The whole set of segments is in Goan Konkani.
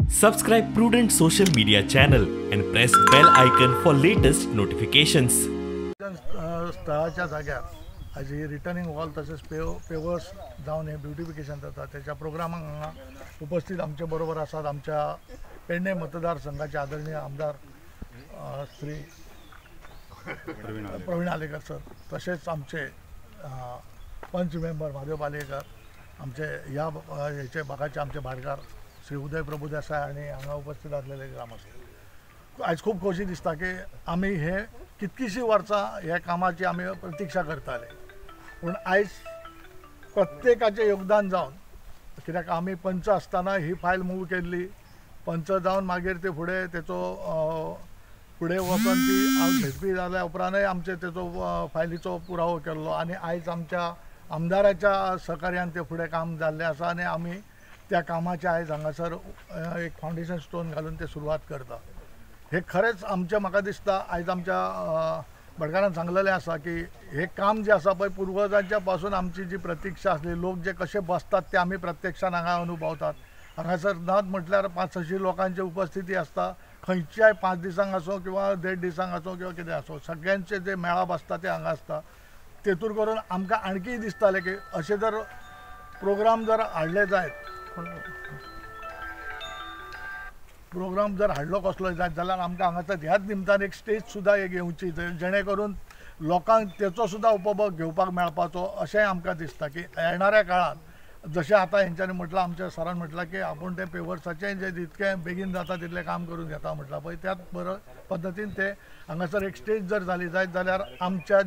Subscribe Prudent Social Media channel and press bell icon for latest notifications. स्थळाच्या जाग्यार आज ही रिटर्निंग वॉल तशेंच पेवर्स जावन हे ब्युटिफिकेशन जाता त्याच्या प्रोग्रामाक हांगा उपस्थित आमचे बरोबर आसात आमच्या पेडणे मतदारसंघाचे आदरणीय आमदार श्री प्रवीण आलेकर सर, तशेंच आमचे पंच मेंबर महादेव पालयेकर, आमचे ह्या हेचे भागाचे आमचे भाटकार श्री उदय प्रभुदेसाय आनी हांगा उपस्थित आसलेले ग्रामस्थ. आयज खूब खोशी दिसता की आमी हे कितकीशीं वर्सां ह्या कामाची आमी प्रतिक्षा करताले, पूण आयज प्रत्येकाचें योगदान जावन, कित्याक आमी पंच आसतना ही फायल मूव केल्ली, पंच जावन मागीर ते फुडें तेचो फुडें वचून ती झेडपी जाल्या उपरांतय आमचे तेचो फायलीचो पुरावो केल्लो आनी आयज आमच्या आमदाराच्या सहकार्यान ते फुडें काम जाल्लें आसा आनी आमी त्या कामाचें आयज हांगासर एक फावंडेशन स्टोन घालून ते सुरवात करता. हे खरेंच आमचें म्हाका दिसता आयज आमच्या भाटकारान सांगलेलें आसा की हें काम जें आसा पळय पुर्वजांच्या पासून आमची जी प्रतिक्षा आसली, लोक जे कशे बसतात ते आमी प्रत्यक्षान हांगा अनुभवतात. हांगासर नात म्हटल्यार 500-600 लोकांची उपस्थिती आसता, खंयच्याय 5 दिसांक आसूं किंवा 1.5 दिसांक आसूं किंवा कितें आसूं, सगळ्यांचे जे मेळाप आसता ते हांगा आसता. तेतूर करून आमकां आणकीय दिसतालें की अशें जर प्रोग्राम जर हाडले जायत, प्रोग्राम जर हाडलो कसलो जायत जाल्यार आमकां हांगासर ह्याच निमतान एक स्टेज सुद्दां एक येवची, जेणे करून लोकांक तेचो सुद्दां उपभोग घेवपाक मेळपाचो अशेंय आमकां दिसता की येणाऱ्या काळांत जशें आतां हेंच्यांनी म्हटलां, आमच्या सरान म्हटलां की आपूण तें पेवर्साचें जें जितकें बेगीन जाता तितलें काम करून घेता म्हटलां पळय, त्याच बरो पद्दतीन ते हांगासर एक स्टेज जर जाली जायत जाल्यार आमच्या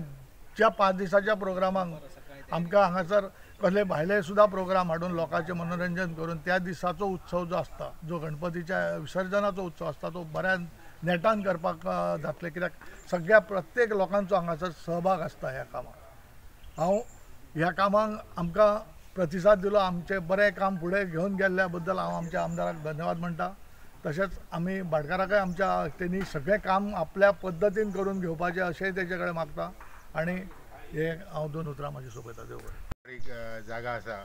ज्या 5 दिसाच्या प्रोग्रामांक आमकां हांगासर कसले भायले सुद्दां प्रोग्राम हाडून लोकांचें मनोरंजन करून त्या दिसाचो उत्सव जो आसता, जो गणपतीच्या विसर्जनाचो उत्सव आसता तो बऱ्या नेटान करपाक जातलें, कित्याक सगळ्या प्रत्येक लोकांचो हांगासर सहभाग आसता ह्या कामाक. हांव ह्या कामाक आमकां प्रतिसाद दिलो, आमचें बरें काम फुडें घेवन गेल्ल्या बद्दल हांव आमच्या आमदाराक धन्यवाद म्हणटा. तशेंच आमी भाटकाराकय आमच्या तेणी सगळें काम आपल्या पद्दतीन करून घेवपाचें अशेंय तेजे कडेन मागता आनी हे हांव 2 उतरां म्हाजी सोंपयता. देव बरें. एक जागा आसा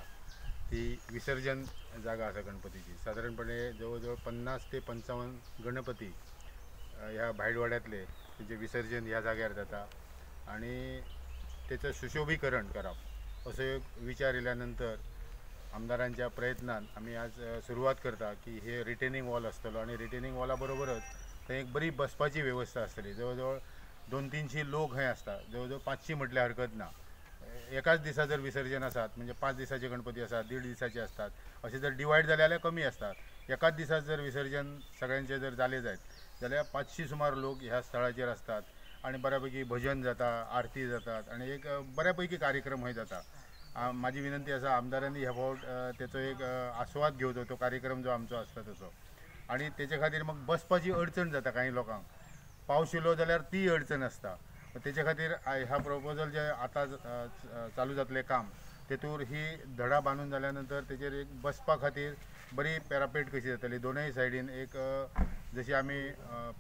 ती विसर्जन जागा आसा गणपतीची. सादारणपणे जवळ जवळ 50 ते 55 गणपती ह्या भायडवाड्यांतले तेजें विसर्जन ह्या जाग्यार जाता आनी तेचो सुशोभीकरण करप असो एक विचार येयल्या नंतर आमदारांच्या प्रयत्नान आमी आज सुरवात करता की हे रिटेनिंग वॉल आसतलो आनी रिटेनिंग वॉला बरोबरच थंय एक बरी बसपाची वेवस्था आसतली. जवळ जवळ 200-300 लोक थंय आसता, जवळ जवळ 500 म्हटल्यार हरकत ना. एकाच दिसा जर विसर्जन आसात म्हणजे 5 दिसाचे गणपती आसात, 1.5 दिसाचे आसतात, अशें जर डिवायड जाले जाल्यार कमी आसतात. एकाच दिसा जर विसर्जन सगळ्यांचे जर जाले जायत जाल्यार 500 सुमार लोक ह्या स्थळाचेर आसतात आनी बऱ्यापैकी भजन जाता, आरती जातात आनी एक बऱ्यापैकी कार्यक्रम हय जाता. म्हाजी विनंती आसा आमदारांनी ह्या फावट तेचो एक आस्वाद घेवचो, तो कार्यक्रम जो आमचो आसता तसो. आनी तेचे खातीर मग बसपाची अडचण जाता कांय लोकांक, पावस येयलो जाल्यार ती अडचण आसता. तेचे खातीर ह्या प्रपोजल जे आतां चालू जातलें काम तेतूर ही धडा बांदून जाल्या नंतर तेचेर एक बसपा खातीर बरी पॅरापेट कशी जातली दोनूय सायडीन एक, जशी आमी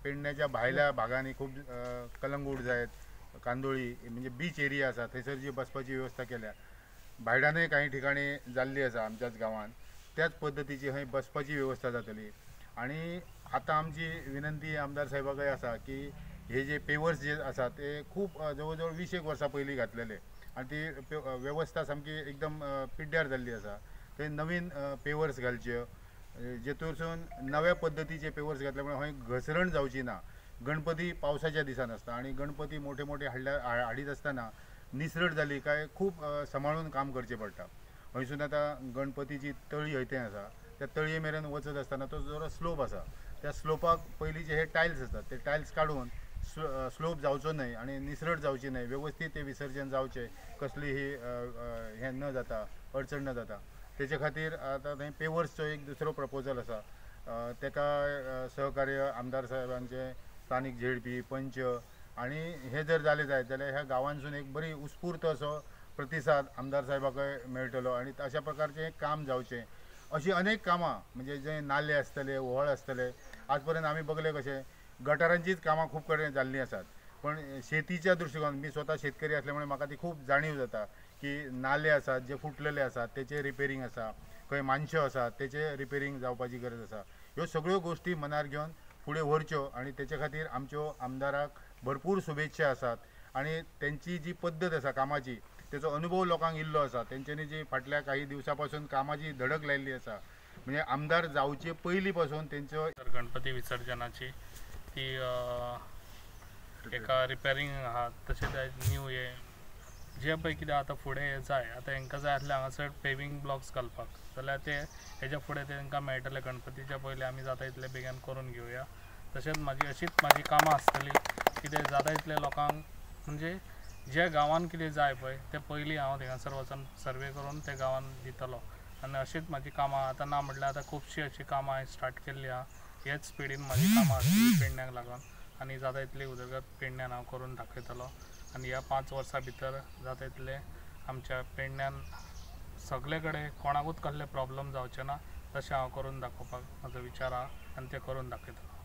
पेडण्याच्या भायल्या भागांनी खूब कलंगूट जायत, कांदोळी म्हणजे बीच एरिया आसा थंयसर जी बसपाची वेवस्था केल्या, भायल्यानूय कांय ठिकाणी जाल्ली आसा आमच्याच गांवांत, त्याच पद्दतीची हय बसपाची वेवस्था जातली. आनी आतां आमची विनंती आमदार साहेबाकय आसा की हे जे पेवर्स जे आसा ते खूब जवळ जवळ 20 वर्सां पयलीं घातलेले आनी ती वेवस्था सामकी एकदम पिड्ड्यार जाल्ली आसा. ते नवीन पेवर्स घालचे जेतूरसून नव्या पद्दतीचे पेवर्स घातल्या मुळे हय घसरण जावची ना. गणपती पावसाच्या दिसान आसता आनी गणपती मोठे मोठे हाडीत आसतना निसरट जाली काय खूब सांबाळून काम करचें पडटा. हयसून आतां गणपतीची तळी हय थंय आसा, त्या तळये मेरेन वचत आसतना तो जरो स्लोप आसा त्या स्लोपाक पयलीं जे हे टायल्स आसतात ते टायल्स काडून स्लोप जावचो न्हय आनी निसरट जावची न्हय, वेवस्थीत ते विसर्जन जावचें, कसली ही हें न जाता, अडचण न जाता. तेचे खातीर आतां थंय पेवर्सचो एक दुसरो प्रपोजल आसा, तेका सहकार्य आमदार साहेबांचे, स्थानीक झेडपी, पंच आनी हें जर जालें जायत जाल्यार ह्या गांवांसून एक बरी उत्स्फूर्त असो प्रतिसाद आमदार साहेबाकय मेळटलो आनी अशा प्रकारचें काम जावचें. अशीं अनेक कामां म्हणजे जे नाले आसतले, व्हळ आसतले, आज पर्यंत आमी बगले कशें गटारांचीच कामां खूब कडेन जाल्लीं आसात, पण शेतीच्या दृश्टिकोन मी स्वता शेतकरी असल्यामुळे म्हाका ती खूब जाणीव जाता की नाले आसात जे फुटलेले आसात तेचे रिपेरींग आसा, खंय मानश्यो आसात तेचे रिपेरींग जावपाची गरज आसा. ह्यो सगळ्यो गोश्टी मनार घेवन फुडें व्हरच्यो आनी तेच्या खातीर आमच्यो आमदाराक भरपूर शुभेच्छा आसात आनी तेंची जी पद्दत आसा कामाची तेचो अनुभव लोकांक इल्लो आसा. तेंच्यांनी जी फाटल्या काही दिवसां पासून कामाची धडक लायिल्ली आसा, म्हणजे आमदार जावचे पयलीं पासून तेंचो गणपती विसर्जनाची ती एका रिपेरींग आहा, तशेंच न्यू हे जे पळय कितें आतां फुडें हें जाय, आतां हेंकां जाय आसलें हांगासर पेवींग ब्लॉक्स घालपाक जाल्यार ते हेज्या फुडें तेंकां मेळटलें. गणपतीच्या पयलीं आमी जाता तितले बेगीन करून घेवया. तशेंच म्हाजी अशीच म्हाजी कामां आसतली कितें जाता तितले लोकांक म्हणजे जे गांवान कितें जाय पळय तें पयलीं हांव थंयसर वचून सर्वे करून ते गांवान दितलो. आनी अशीच म्हाजी कामां आतां ना म्हटल्यार आतां खुबशीं अशीं कामां हांवें स्टार्ट केल्लीं आहा. हेच स्पिडीन म्हाजी कामां आसतली पेडण्याक लागून आनी जाता तितली उदरगत पेडण्यान हांव करून दाखयतलो. आनी ह्या 5 वर्सां भितर जाता तितलें आमच्या पेडण्यान सगळे कडेन कोणाकूच कसले प्रॉब्लम जावचे ना तशें हांव करून दाखोवपाक म्हाजो विचार आहा आनी तें करून दाखयतलो.